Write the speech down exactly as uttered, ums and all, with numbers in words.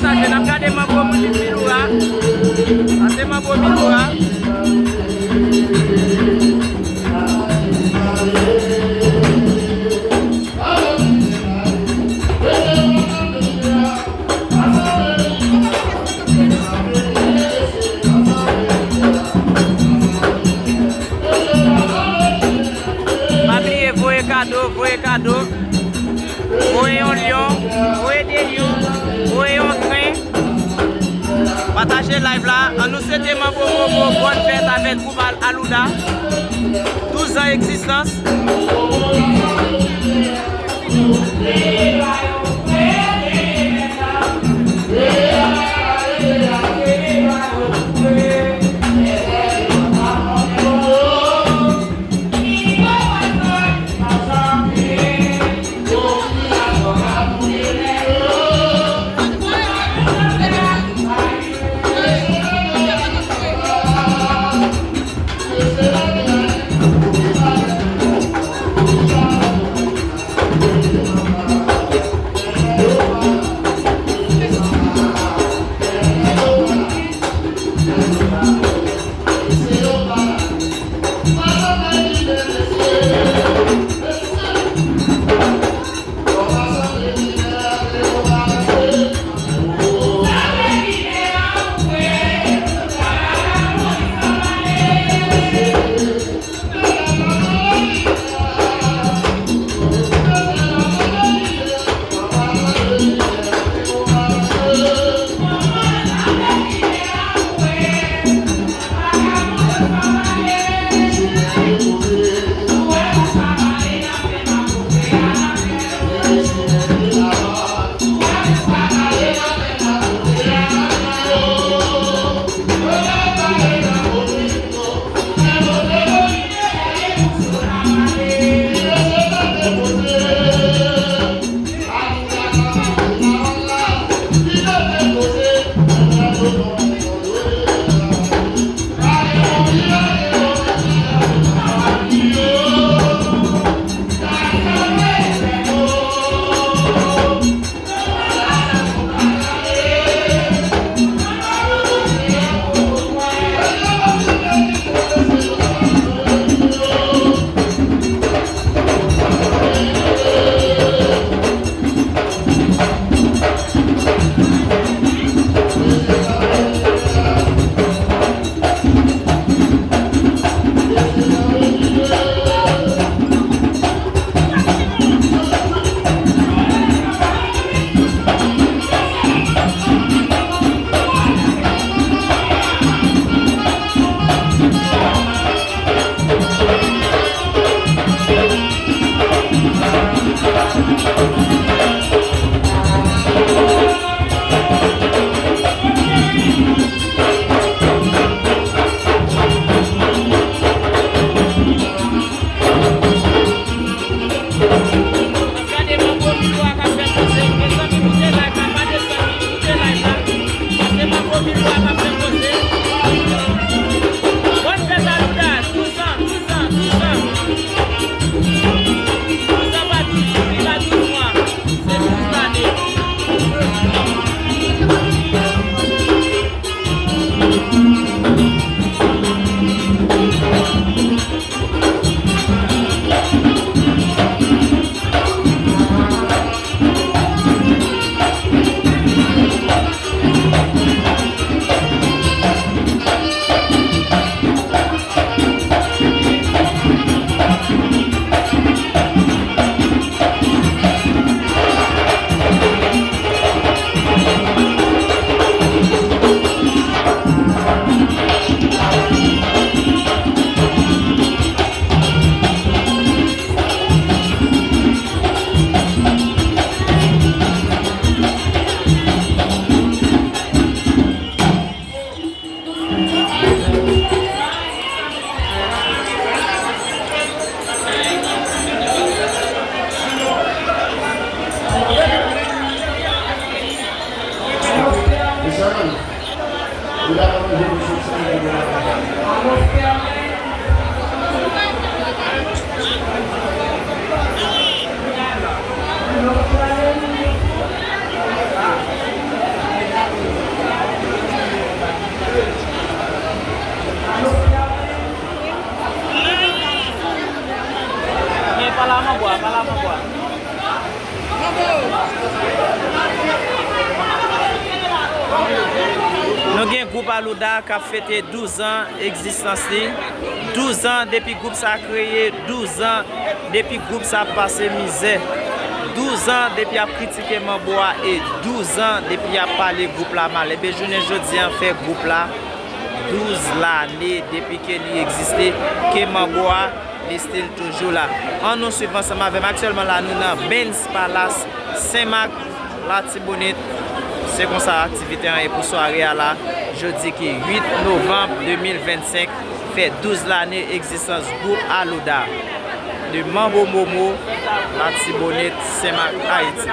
Sa se n ap gade manbo Miloura. Sa se manbo Miloura. Pa bliye voye kado, voye kado. Voye yon lyon, voye de lyon, voye yon tren. Pataje live la. An nou swete Manbo Bobo bòn fèt avèk gwoup Al- Alouda. Douz an egzistans. Gade manbo Miloura k ap fè koze. Mezanmi, moute live la, pa desann, moute live la. Se manbo Miloura k ap fè koze. Bòn fèt Alouda, douz an, douz an, douz an. Douz an pa douz jou, li pa douz mwa. Se douz lane. Gwoup Alouda k ap fete douz an egzistans li. Douz an depi gwoup sa kreye, douz an depi gwoup sa ap pase mizè. Douz an depi ap kritike Manbo a e douz an depi ap pale gwoup la mal. Ebyen jounen jodi an fè gwoup la douz lane depi ke li egziste, ke Manbo a li still toujou la. Ann nou swiv ansanm avè m. Aktyèlman la nou nan Benz Palace, Senmak, Latibonit. Se konsa aktivite an ye pou sware a la, jodi ki uit novanm de mil vennsenk, fè douz lane egzistans gwoup Alouda de Manbo Momo, Latibonit, Senmak, Ayiti.